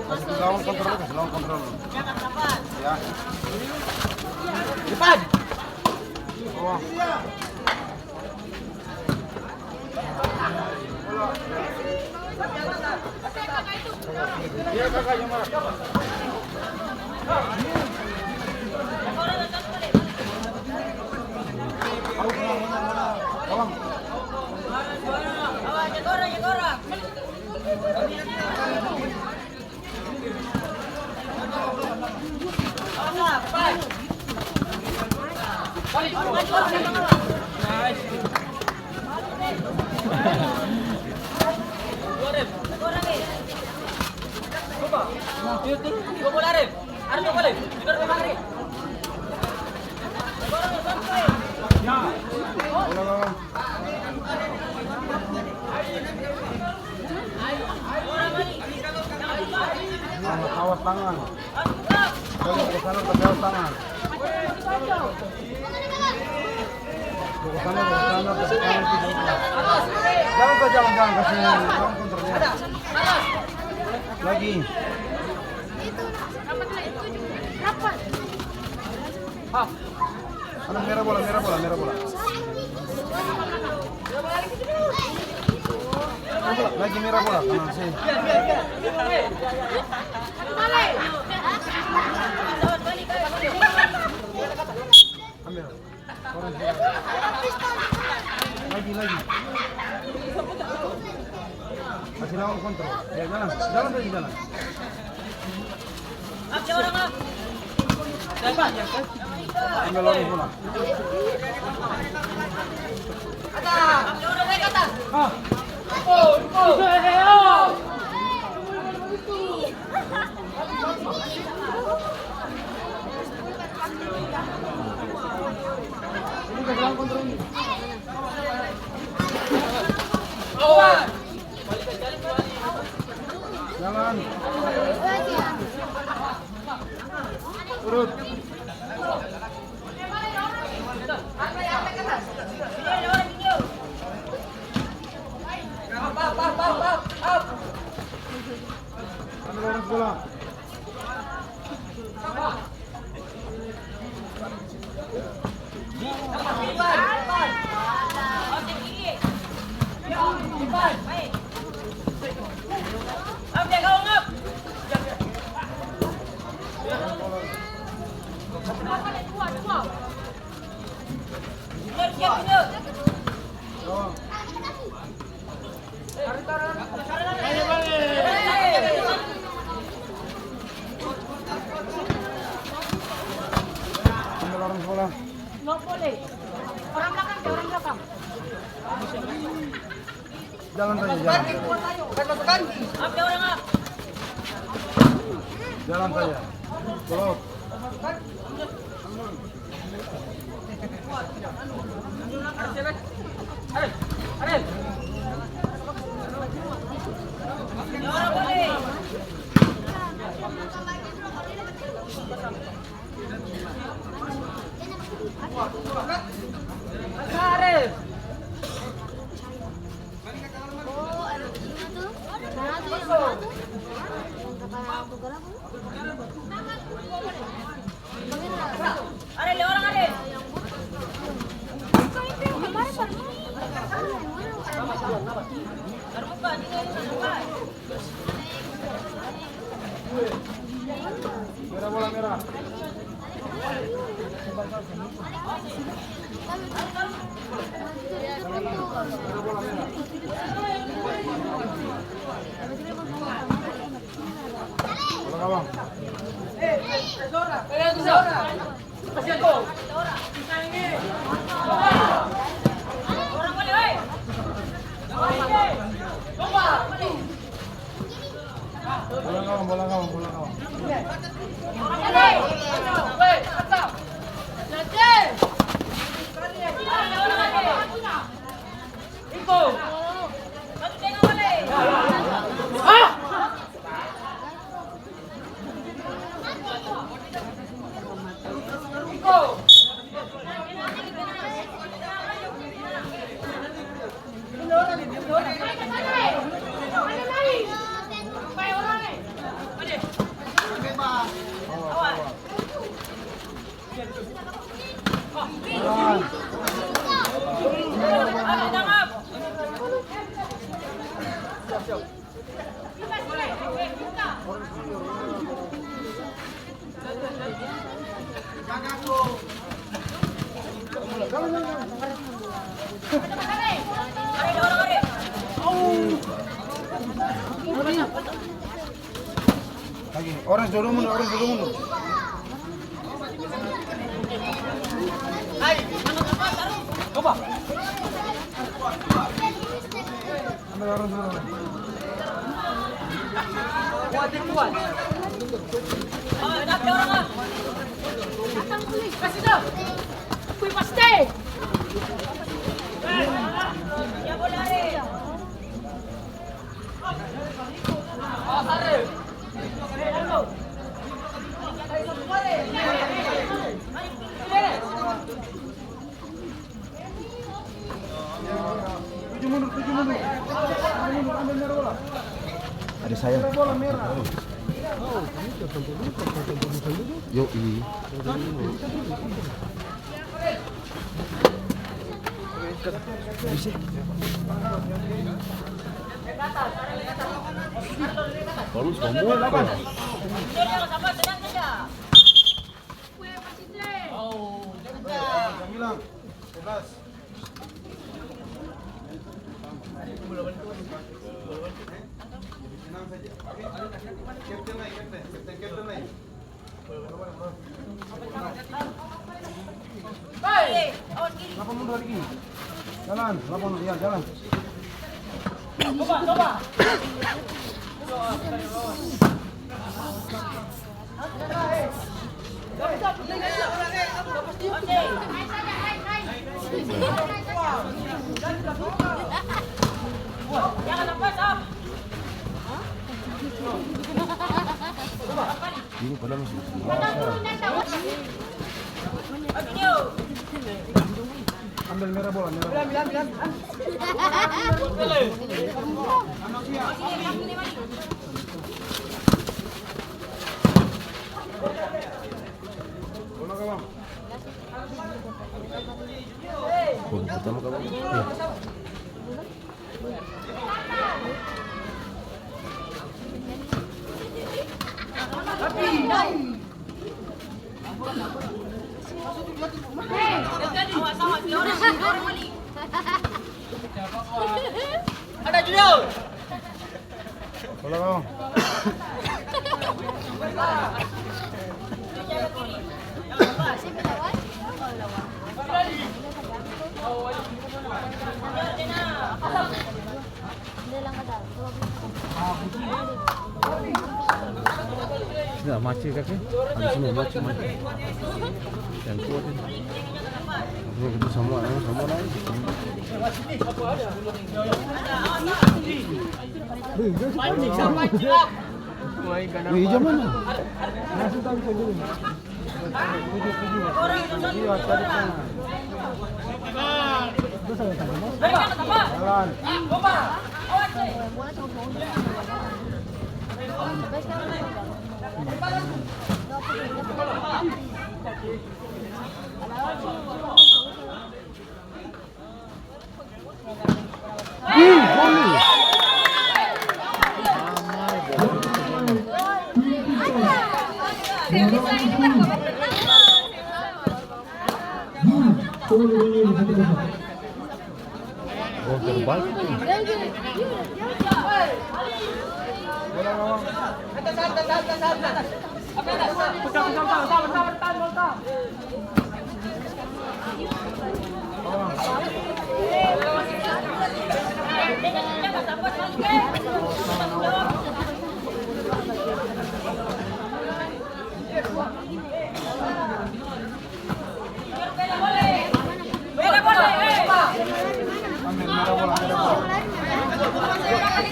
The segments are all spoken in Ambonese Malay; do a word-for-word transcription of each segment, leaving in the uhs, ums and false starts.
Kasih lawan kontrol, kasih lawan kontrol. Ya. Depan. Oh. Awas tangan. Jangan ke sana, tapi awas tangan. Ke sana, ke sana, ke sana, ke sana. Jangan ke, jangan, jangan ke sini. Jangan kontrolnya. Lagi. Ada merah bola, merah bola, merah bola. Lagi merah bola, kanan sini. Ambil. Lagi, lagi. Kasih lawan kontrol. Ya, jalan. Jalan saja, jalan. Ambil orang bola. Jalan. Urut. Ambil orang sebelah. Ambil orang sekolah. No boleh. Orang belakang, orang belakang. Jalan saja, jalan. Jalan saja. Tolong. Ada lima orang, ada. Bola gawang, bola gawang, bola gawang. Lagi, orange dua-dua mundur, orange dua-dua mundur. Ambil orange dulu. Kuat, kuat. Kasih dong. Kui pasti. Tuju mundur, tuju mundur. Tuju mundur, ambil merah bola. Ada saya. Merah bola, merah. Yo, ini. Baru semua kok. Hilang. Sebelas. Tenang saja. Kapten naik, kapten. Kapten, kapten naik. Lapan mundur lagi. Jalan, lapan, ya, jalan. Ini padahal masih. Ambil merah bola, merah bola. Bola, kawan. Bola pertama, kawan. Iya. Ada juga. Bola, kawan. Sudah mati kaki, habis ini mati, mati. Yang kuat ini. Ini itu semua, eh, semua naik. Wih, hijau mana? Iya, tadi kan. Jalan. Gol terbaik itu.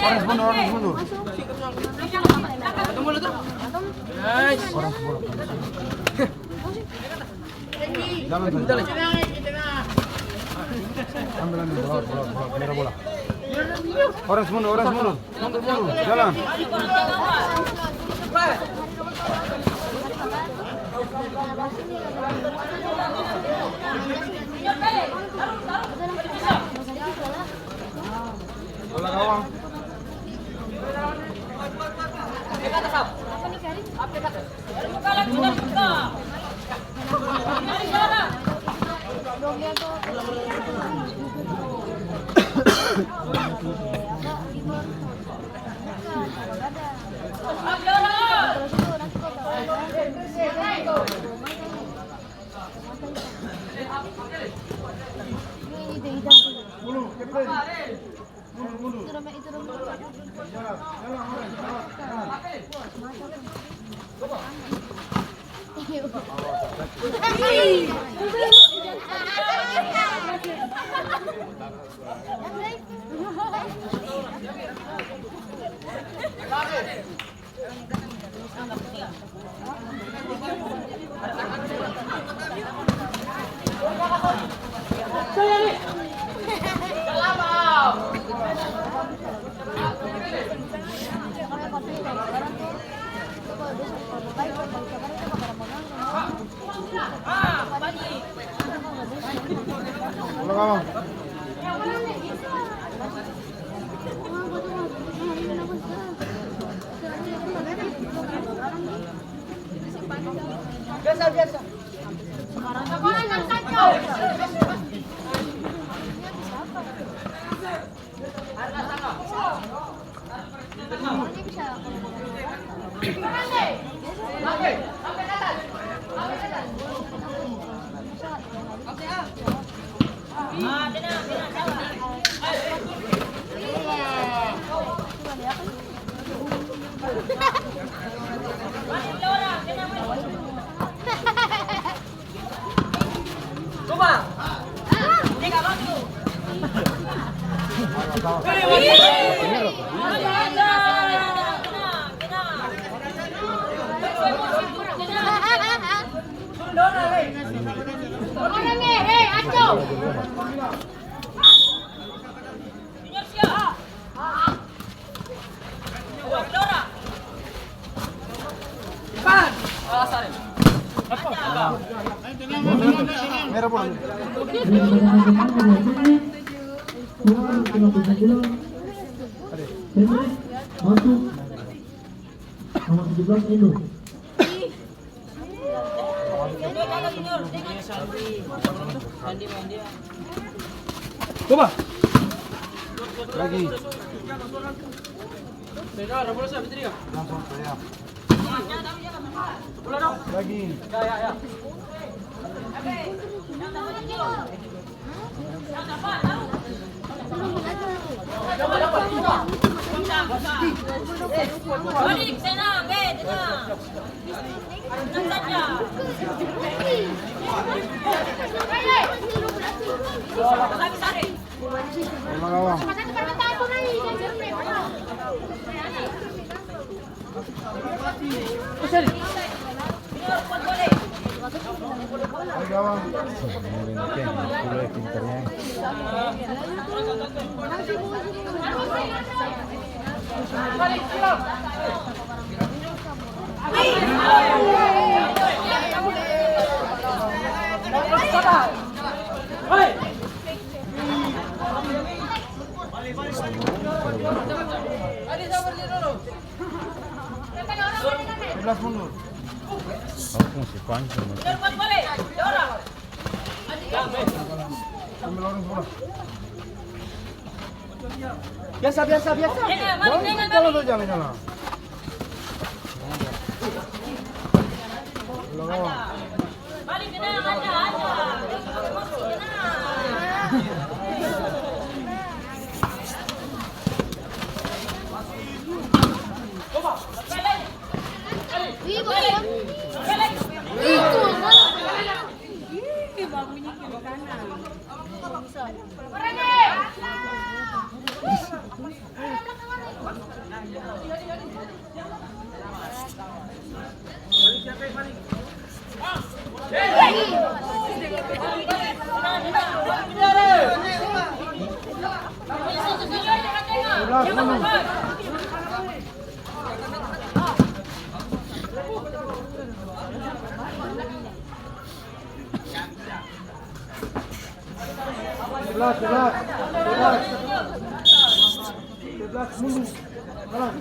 Orange mundur, orange mundur. Orange bola. Jalan saja. Ambil, ambil, bola, bola, bola, merah bola. Orange mundur, orange mundur. Mundur, mundur. Jalan. Bola gawang. Biasa, biasa. Merah bola. Nomor tujuh belas Indo. Coba. Lagi. Langsung saya. Lagi. Sebelas mundur. Aku masih panjang, masih. Biasa, biasa, biasa. Jangan, jangan, jangan. Sebelas, sebelas, sebelas. Sebelas, mundur. Sekarang.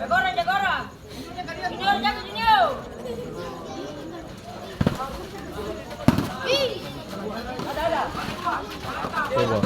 Jaga orang, jaga orang. Junior, jaga Junior. Coba.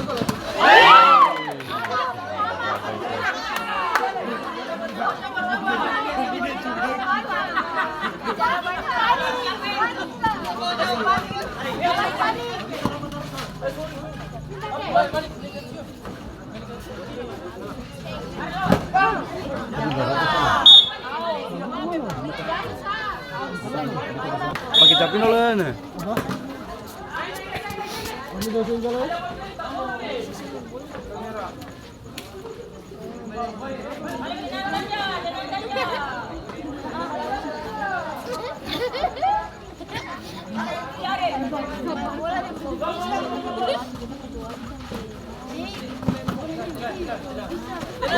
Pake tapi nolana.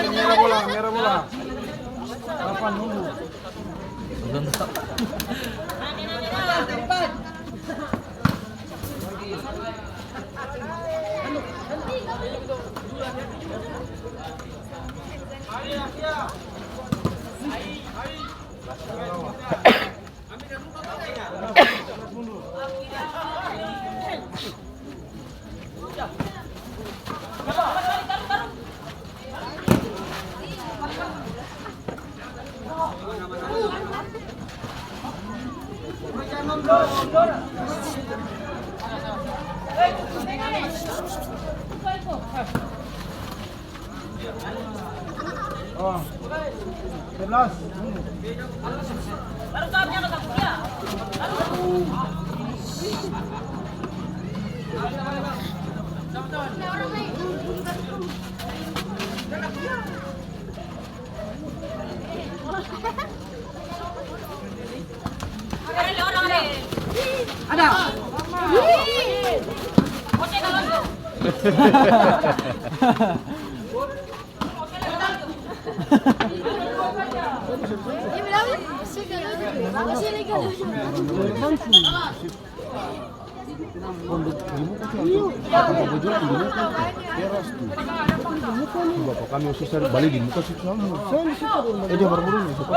Merah bola, merah bola. Delapan nunggu. Oh. Sebelas. Ada. Bapa kami susah bali di muka situ sama. Eh, dia baru-baru nih, suka.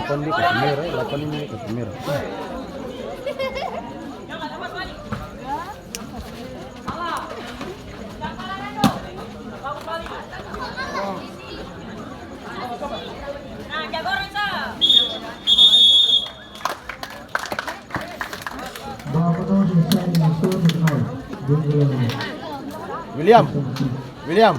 Lapan dia kasih merah, lapan ini dia kasih merah. William, William.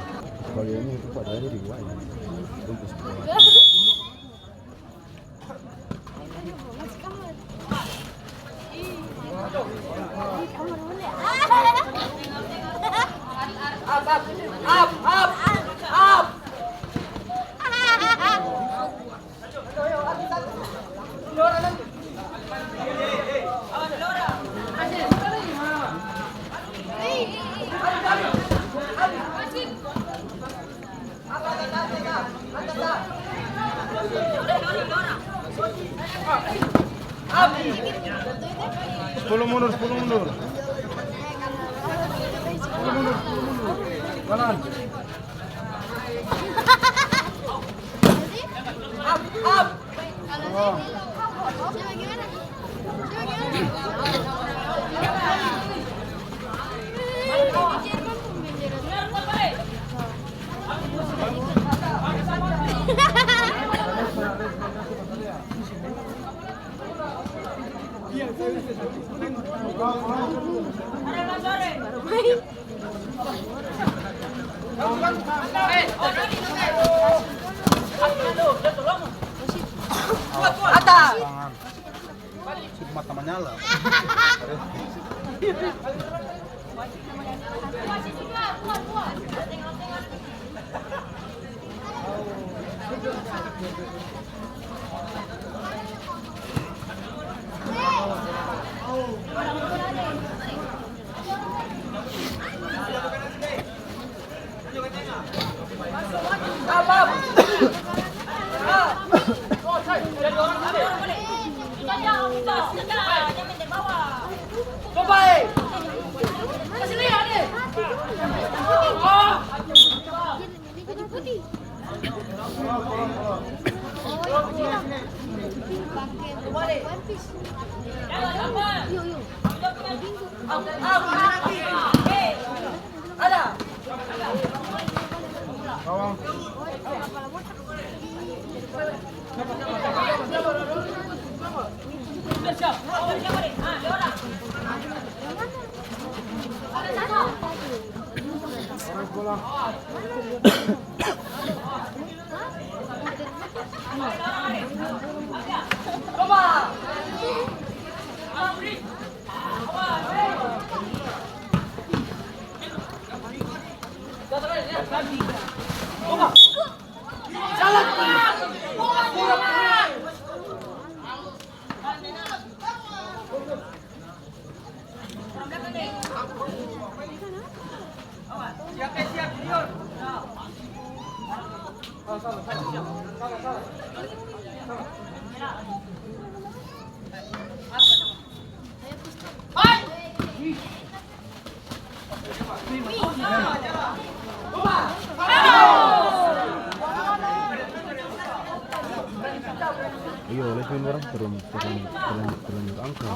Sepuluh mundur, sepuluh mundur. Sepuluh mundur, sepuluh mundur. Jalan. Atas. Mata manyala. Iyo, oleh itu orang terlalu, terlalu, terlalu, terlalu angka.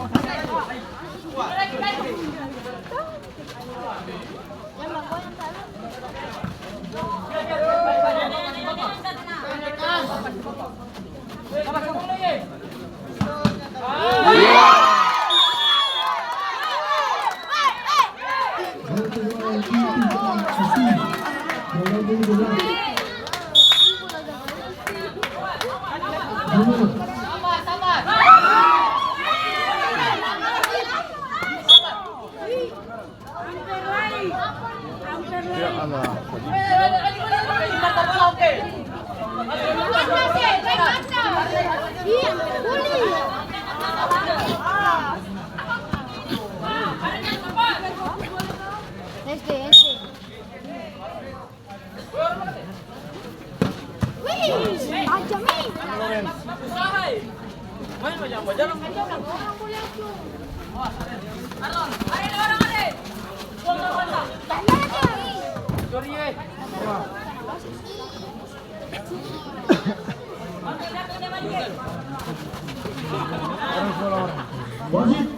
Wasit.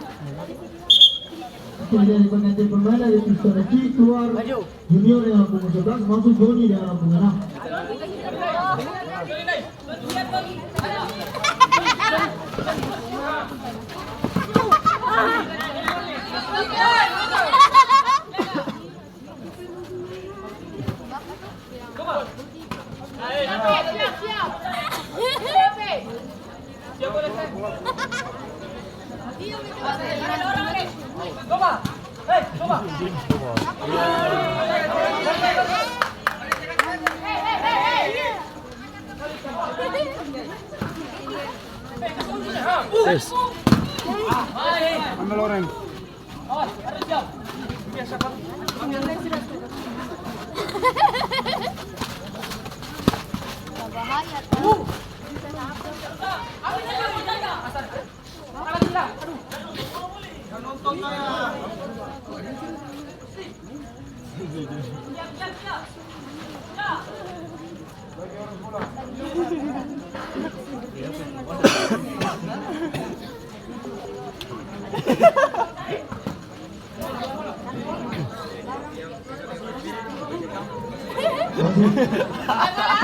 Oke, jadi pengganti pemain dari Mister Reki keluar. Junior dengan punggung sebelas, masuk Joni dengan punggung enam. Yes. Ambil orang.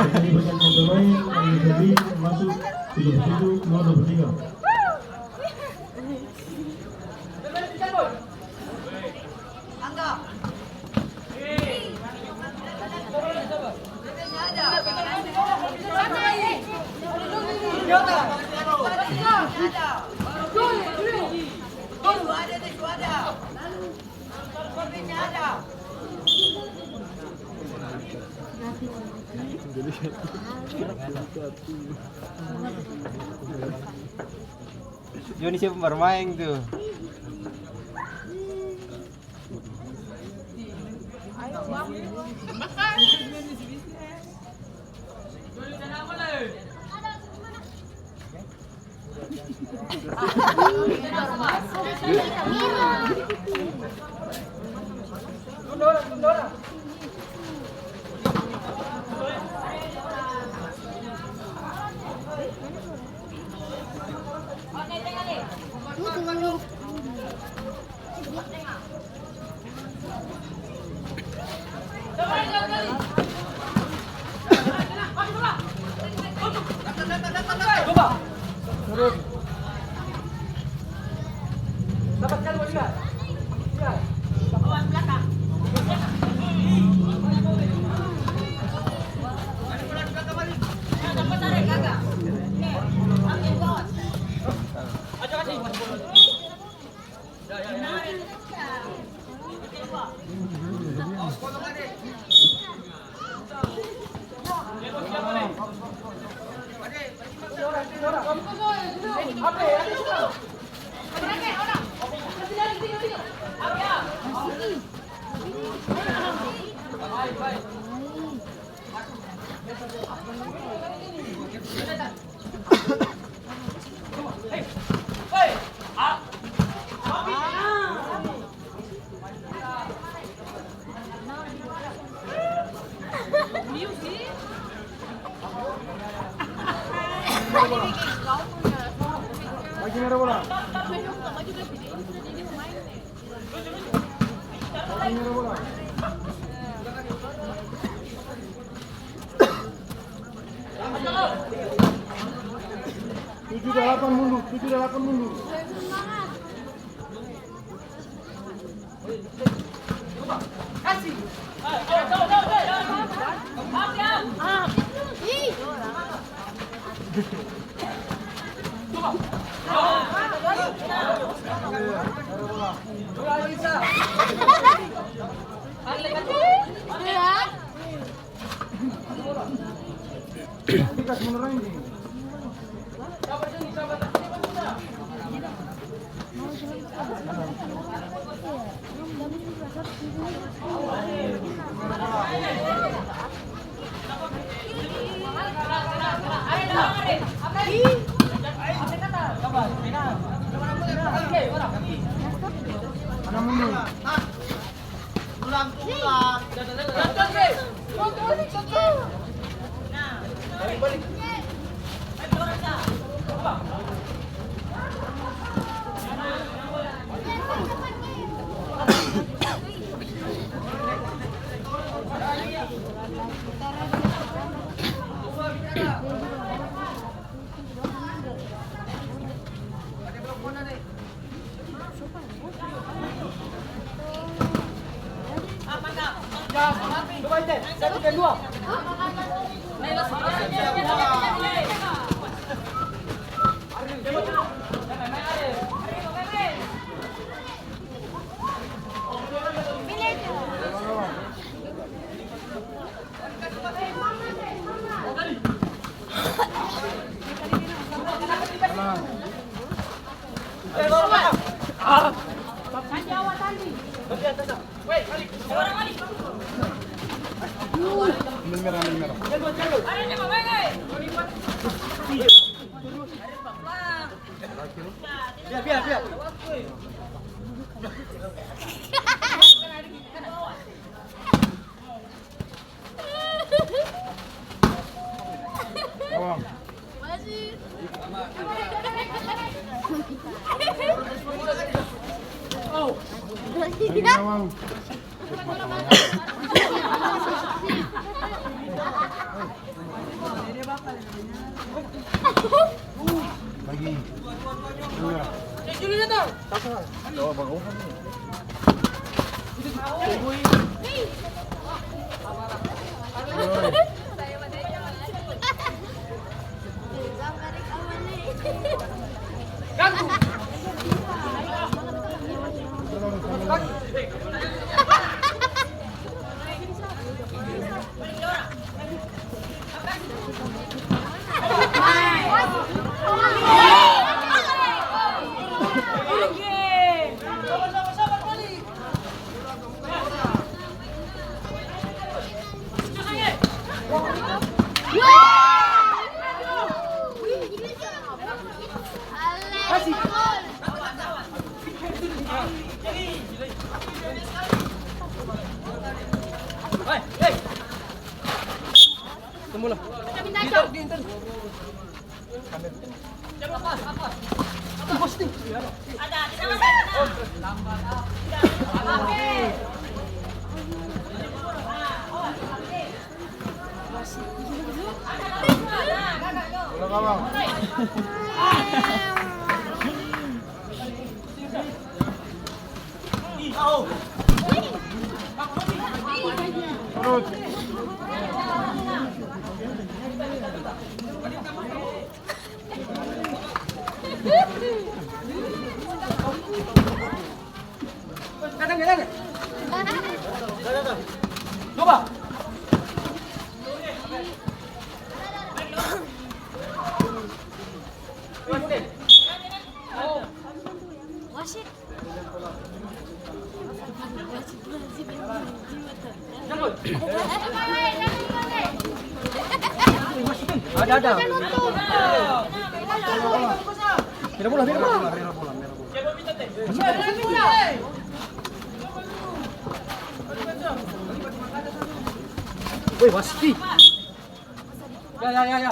Jadi, banyak pemain yang jadi masuk tiga puluh tujuh, keluar dua puluh tiga. Joni siapa barmaeng tu? Tujuh delapan mundur, tujuh delapan mundur. Ada, ada. Mera bola, mera bola. Woi, wasit. Ya, ya, ya, ya.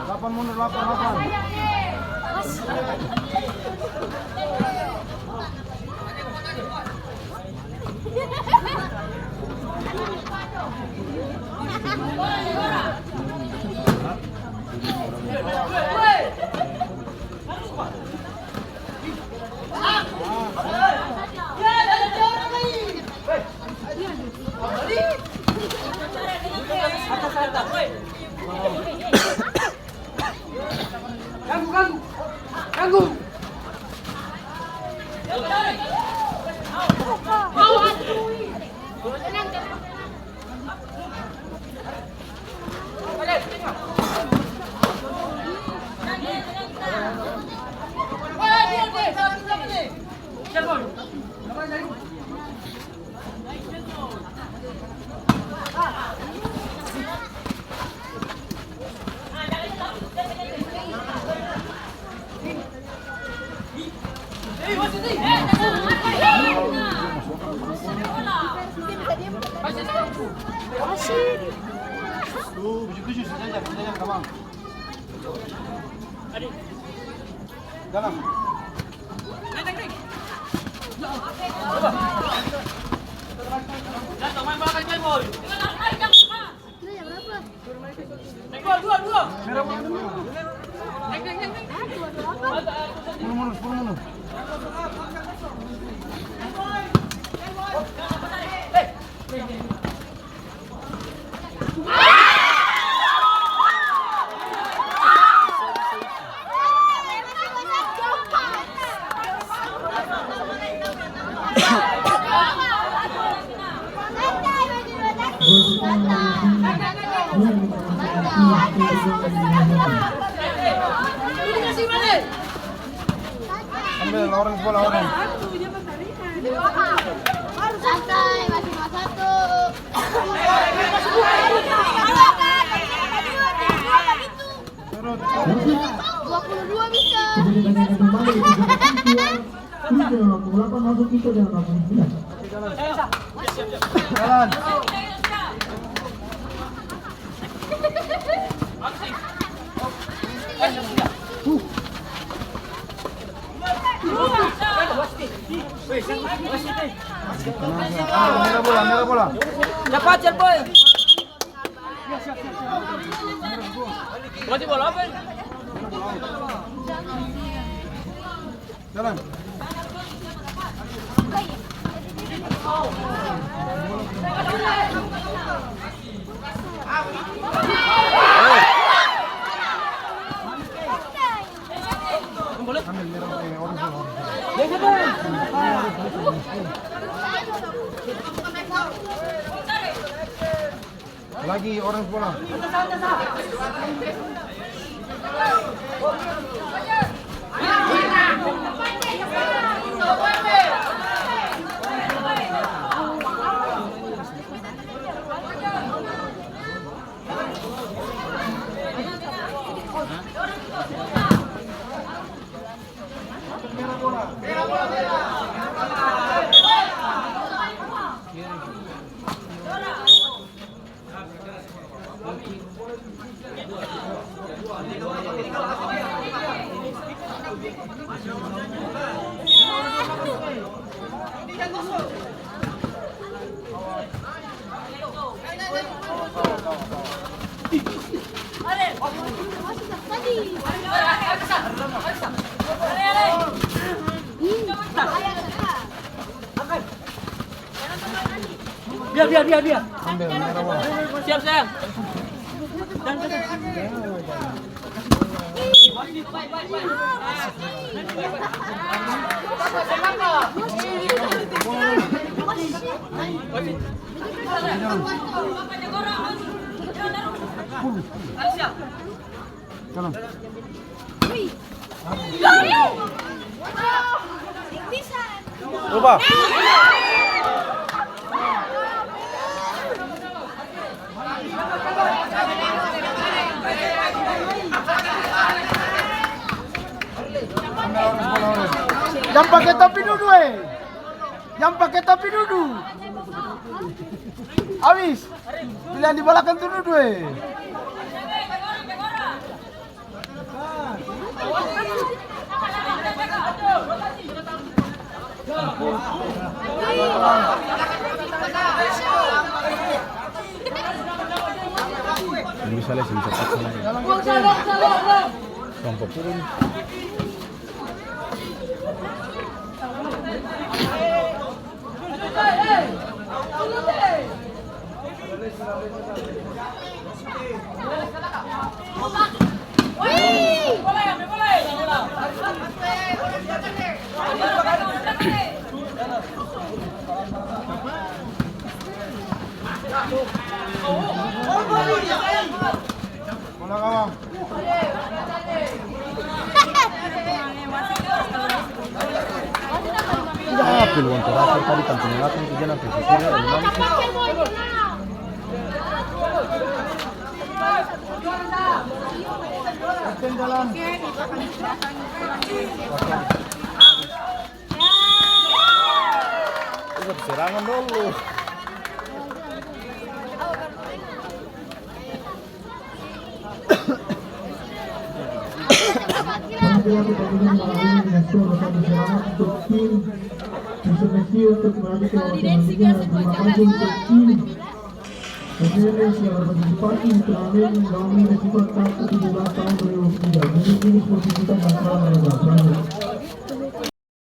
Lapan mundur, lapan, lapan. Tujuh tujuh, sejajar, sejajar, tamang. Jalan. Sepuluh mundur, sepuluh mundur. Ambil orange bola, orange. Santai, masih dua satu. Dua puluh dua bisa. Jalan. Merah bola, merah bola. Cepat, Cirebon. Mati bola apa ini? Jalan. Lagi orang sekolah. Biar, biar, biar, biar. Ambil, merah bola. Siap, sayang. Dan, dan. Siap. Jalan. Rubah. Jang pake topi dudu, e. Jang pake topi dudu. Abis. Pilihan di balakang tu dudu, e. Ini bisa les, bisa pas. Kelompok turun. Bola gawang. Tidak, peluang terakhir tadi tampil datang ke jalan pesisir, ya, memang. Kapten jalan. Itu satu serangan dolo. Pertandingan malam ini dengan skor satu selamat untuk tim Vision Kecil untuk melanjutkan pertandingan. Terima kasih untuk tim P P L S yang berpartisipasi di turnamen Gaumi Festival Cup ketujuh belas tahun dua ribu dua puluh tiga. Demikian sportivitas dan salam olahraga.